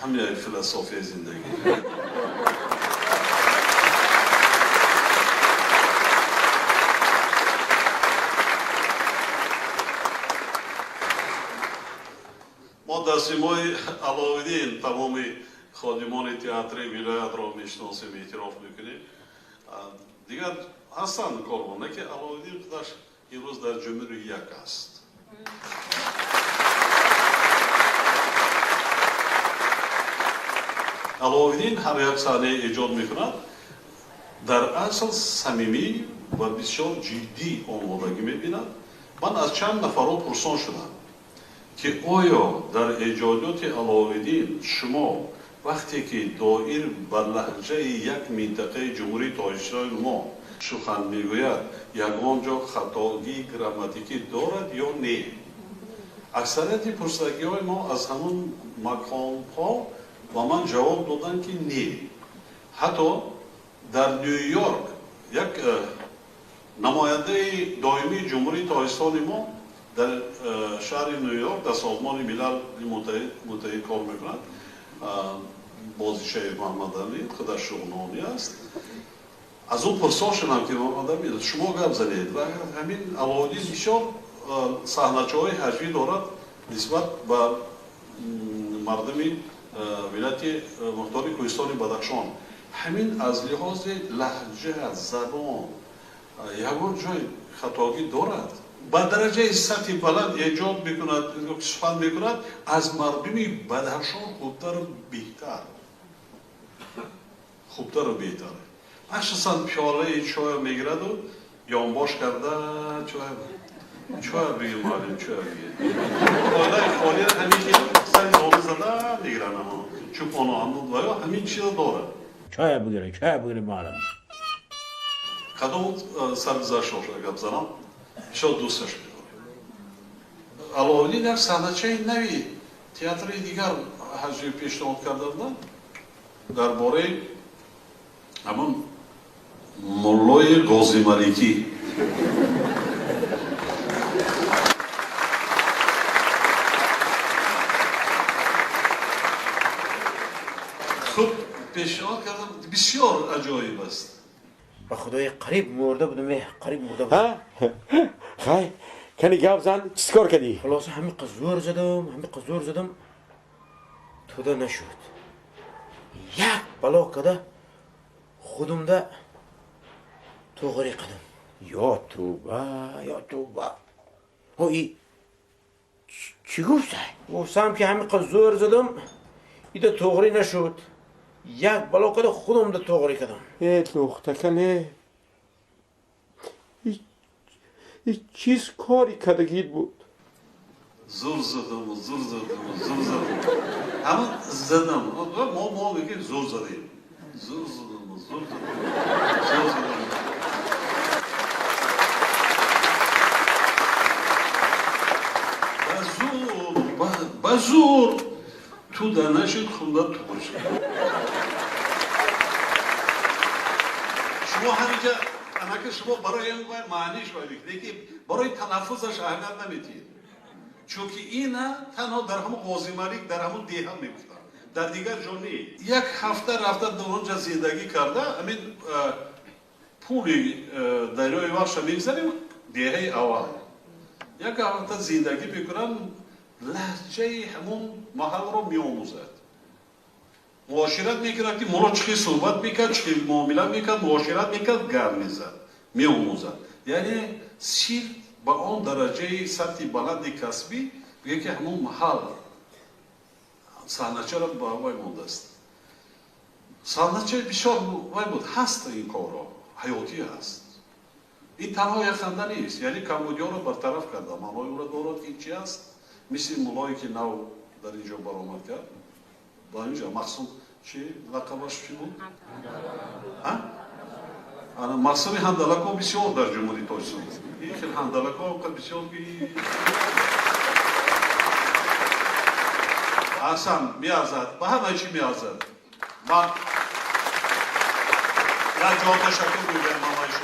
Ҳамин философияи зиндагӣ. Мо дар симои Аловиддин тамоми ходимони театри вилоятро мешиносем, эътироф мекунем. Дигар ҳастанд корбон, ки Аловиддин худаш имрӯз дар ҷумҳури як аст. Аловиддин ҳар як саҳнае эҷод мекунад, дар асл самимӣ ва бисёр ҷиддӣ омодагӣ мебинад. Ман аз чанд нафарҳо пурсон шудам, ки оё дар эҷодиёти Аловиддин шумо вақте ки доир ба лаҳҷаи як минтақаи Ҷумҳурии Тоҷикистони мо сухан мегӯяд, ягон ҷо хатогии грамматикӣ дорад ё не? Аксарияти пурсагиҳои мо аз ҳамон маконҳо ба ман ҷавоб доданд, ки не. Ҳатто дар Ню-Йорк як намояндаи доимии Ҷумҳурии Тоҷикистони мо дар шаҳри Ню-Йорк дар Созмони Милали Муттаҳид кор мекунад, бозичаи Муҳаммадамин, худаш шуғнонӣ аст. Аз ӯ пурсон шудам, ки Муҳаммадамин, шумо гап занед ва ҳамин Аловиддин бисёр саҳначаҳои ҳаҷвӣ дорад нисбат ба мардуми вилояти мухтори Кӯҳистони Бадахшон. Ҳамин аз лиҳози лаҳҷа, забон ягон ҷой хатогӣ дорад? Ба дараҷаи сатҳи баланд эҷод мекунад, сухан мекунад, аз мардуми Бадахшон хубтару беҳтар. Хубтару беҳтар. Махсусан пиёлаи чоя мегираду ёнбош карда чоя бигир, муаллим, чоя бигир. Оилаи холиро ҳамин хел сари ноли зада мегиранд, ҳамон чӯпоно, ҳамон ва ё ҳамин чизо дорад. Чоя бигир, чоя бигир, муаллим. Кадом саргузаштошро гап занам, бисёр дӯсташ медорем. Аловиддин як саҳначаи нави театри дигар ҳаҷвӣ пешниҳод карда буданд дар бораи ҳамон муллои Ғозималикӣ. Хуб пешниҳод кардам, бисёр аҷоиб аст. Ба худои қариб мурда будам, қариб мурда будам. Хай, кани гап зан, чӣ кор кардӣ? Хулоса ҳамин қаз зӯр задам, ҳамин қаз зӯр задам, туда нашуд. Як бало када худумда туғри қадам. Ё тӯба, ё тӯба. Ҳо, и чӣ гуфтай? Гуфтам ки ҳамин қаз зӯр задам, ида туғри нашуд. Як бало када худумда туғри кадам. Э, лухтакане. И чиз кори кардагит буд? Зур задам, зур задам, зур задам. Ҳамон задам. Мо мегӯем зур задем. Зур задам, зур задам, зур задам. Ба зур туда нашуд, хунда туғри шуд. Шумо ҳаминҷа анаки шумо барои ин вай маъниш вай мекунед, лекин барои талаффузаш аҳамият намедиҳед. Чунки ина танҳо дар ҳамон Ғозималик, дар ҳамон деҳа мегуфтанд, дар дигар ҷо не. Як ҳафта рафта дар онҷа зиндагӣ карда, ҳамин пули дарёи Вахша мегзарем, деҳаи аввал. Як ҳафта зиндагӣ мекунанд, лаҳҷаи ҳамон маҳалро меомӯзад. Муошират мекунад, ки моро чӣ хел суҳбат мекард, чӣ хел муомила мекард, муошират мекард, гап мезад, меомӯзад. Яъне сирф ба он дараҷаи сатҳи баланди касбӣ бигӯяд, ки ҳамон маҳал саҳначаро ба вай мондааст. Саҳначаи бисёр вай буд, ҳаст ин корро, ҳаётӣ ҳаст. Ин танҳо як ханда нест, яъне камбудиёро бартараф карда, маънои ӯро дорад, ки ин чи аст, мисли муллое ки нав дар ин ҷо баромад кард. Ба ин ҷо Мақсум чи лақабаш чи буд? Ҳа? Ана Мақсуми ҳандалако бисёр дар Ҷумҳурии Тоҷикистон. Ин хел ҳандалако бисёр ки Асан меарзад, ба ҳама чӣ меарзад. Ман як ҷо ташаккур мегӯям.